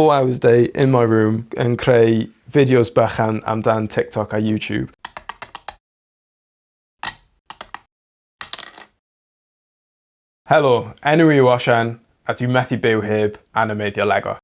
4 hours a day in my room yn creu fideos bychan amdan TikTok a YouTube. Helo, enw i yw Osian a dwi methu byw heb animeiddio Lego.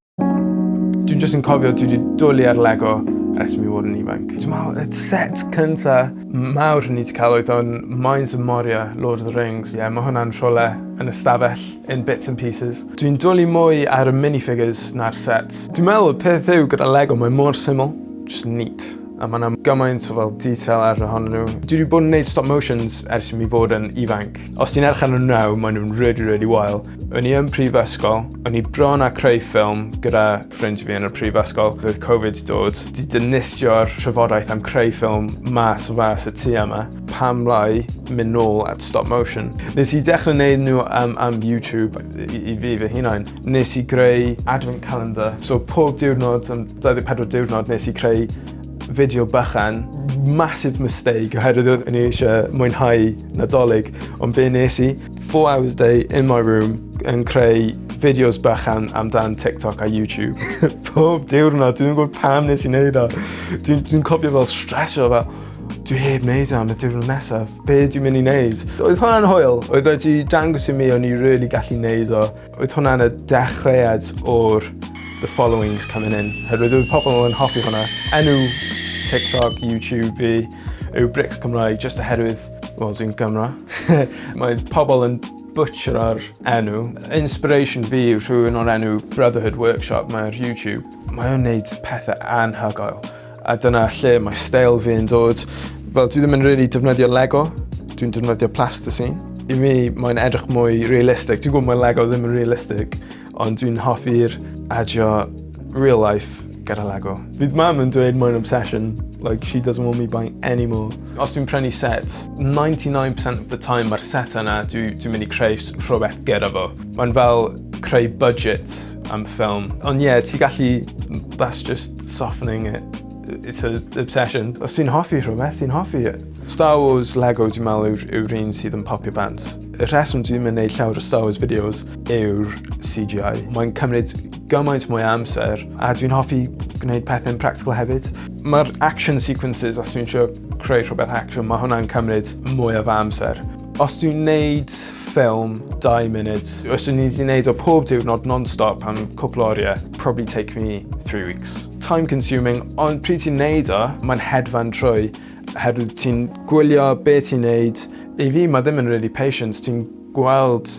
Dwi'n jyst yn cofio dwi 'di dwli ar Lego ers i mi fod yn ifanc. Dwi'n meddwl y set cynta mawr o'n i 'di cael oedd o'n Mines of Moria, Lord of the Rings. Ie, yeah, mae hwnna'n rhywle yn y stafell in bits and pieces. Dwi'n dwli mwy ar y minifigures na'r sets. Dwi'n meddwl y peth yw gyda Lego mae mor syml, just neat. A mae 'na gymaint o fel detail ar ohonyn nhw. Dwi wedi bod yn gwneud stop motions ers i mi fod yn ifanc. Os ti'n edrych arnyn nhw nawr, maen nhw'n really, really wael. O'n i yn prifysgol, o'n i bron â creu ffilm gyda ffrind fi yn y prifysgol. Roedd Covid 'di dod, 'di dinistio'r trafodaeth am creu ffilm mas o fas y tŷ yma. Pam lai mynd nôl at stop motion? Nes i dechrau wneud nhw am YouTube i fi fy hunain. Nes i greu advent calendar. So pob diwrnod am 24 diwrnod nes i creu fideo bychan. Massive mistake oherwydd o'n i eisiau mwynhau Nadolig, ond be nes i? 4 hours a day in my room yn creu fideos bychan amdan TikTok a YouTube. Pob diwrnod, dwi'n gwybod pam nes i wneud o. Dwi'n dwi cofio fel stresio fel, dwi heb wneud o am y diwrnod nesaf. Be dwi'n mynd i wneud? Oedd hwnna'n hwyl. Oedd wedi dangos i mi o'n i really gallu wneud o. Oedd hwnna'n y dechreuad o'r the followings coming in. Herwydd oedd pobl yn hoffi hwnna. Enw TikTok, YouTube fi yw Bricks Cymraeg, just oherwydd, wel, dwi'n Gymro. Mae pobl yn butchero'r enw. Inspiration fi yw rhywun o'r enw Brotherhood Workshop, mae ar YouTube. Mae o'n neud pethau anhygoel. A dyna lle mae steil fi yn dod. Fel dwi ddim yn really defnyddio Lego, dwi'n defnyddio plasticine. I mi, mae'n edrych mwy realistic. Dwi'n gwybod mae Lego ddim yn realistic, ond dwi'n hoffi'r adio real life gyda Lego. Fydd mam yn dweud mae'n obsession, like she doesn't want me buying any more. Os dwi'n prynu set, 99% of the time mae'r set yna dwi mynd i creu rhywbeth gyda fo. Mae'n fel creu budget am ffilm. Ond ie, yeah, ti gallu, that's just softening it. It's an obsession. Os ti'n hoffi rhywbeth, ti'n hoffi it. Star Wars Lego dwi'n meddwl yw'r un sydd yn popio bant. Y rheswm dwi ddim yn gwneud llawer o Star Wars videos yw'r CGI. Mae'n cymryd gymaint mwy o amser a dwi'n hoffi gwneud pethau'n practical hefyd. Mae'r action sequences, os dwi'n trio creu rhywbeth action, mae hwnna'n cymryd mwy o fy amser. Os dwi'n neud ffilm 2 munud, os dwi'n wedi neud o pob diwrnod non-stop am cwpl o oriau, probably take me 3 weeks. Time consuming, ond pryd ti'n neud o, mae'n hedfan trwy, oherwydd ti'n gwylio be ti'n neud. I fi, mae ddim yn really patience, ti'n gweld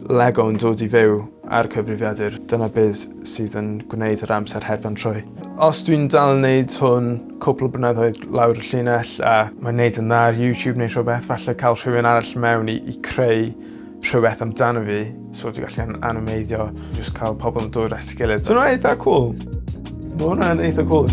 Lego yn dod i fyw ar y cyfrifiadur. Dyna beth sydd yn gwneud yr amser hedfan trwy. Os dwi'n dal yn neud hwn cwpl o blynyddoedd lawr y llinell a mae'n neud yn dda ar YouTube neu rhywbeth, falle cael rhywun arall mewn i creu rhywbeth amdano fi, so dwi'n gallu animeiddio, just cael pobl yn dod at ei gilydd. So hwnna'n eitha cool. Mae hwnna'n eitha cool.